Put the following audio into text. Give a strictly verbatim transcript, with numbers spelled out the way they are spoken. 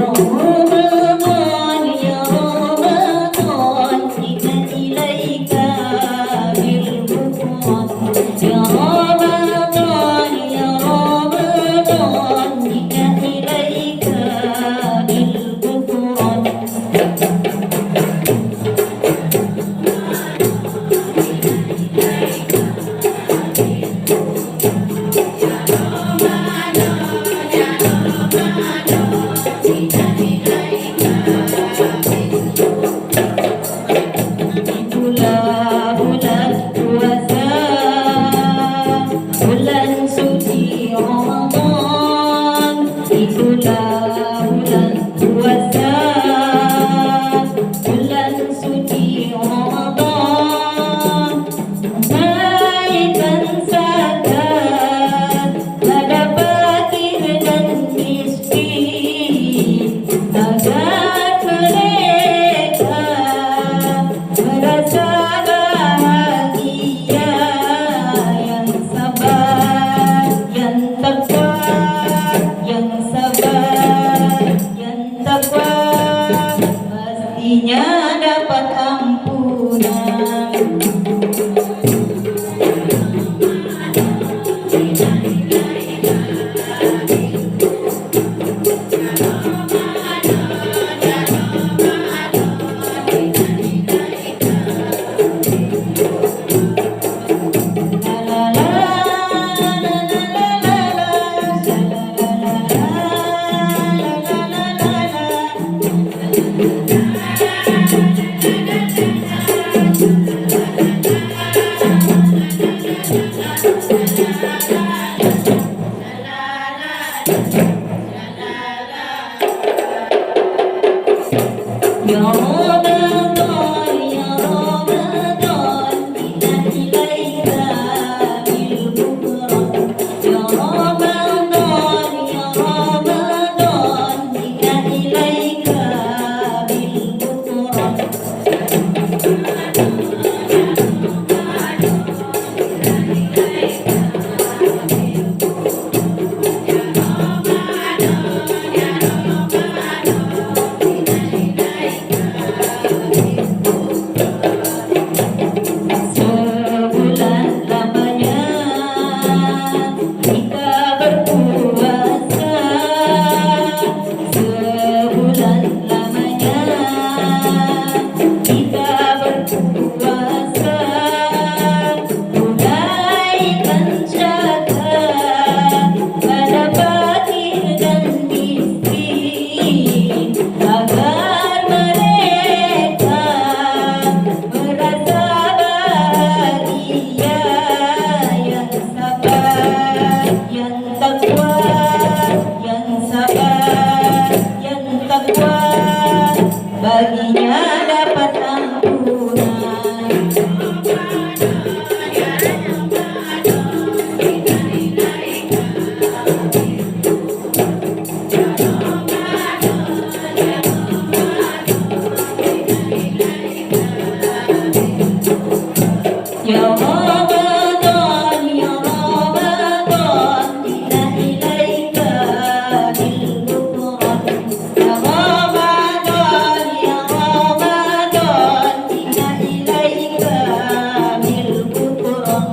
رمضان يا رمضان، جئنا إليك بالغفران. يا رمضان يا رمضان، جئنا إليك بالغفران. Itulah bulan puasa, bulan suci Ramadan. Itulah bulan puasa, bulan suci Ramadan. Tunaikan zakat pada fakir dan miskin, agar mereka merasa bahagia. Yang sabar, yang takwa, yang sabar, yang takwa, pastinya dapat ampunan. يا رمضان، يا رمضان، جئنا إليك بالغفران. يا رمضان، يا رمضان، جئنا إليك بالغفران. Sebulan lamanya kita berpuasa, sebulan lamanya kita berpuasa. Tunaikan zakat pada fakir dan miskin, agar mereka merasa bahagia. Yang sabar, yang takwa, yang sabar, yang takwa, baginya dapat ampunan. يا رمضان، يا رمضان، جئنا إليك بالغفران. يا رمضان، يا رمضان، جئنا إليك بالغفران.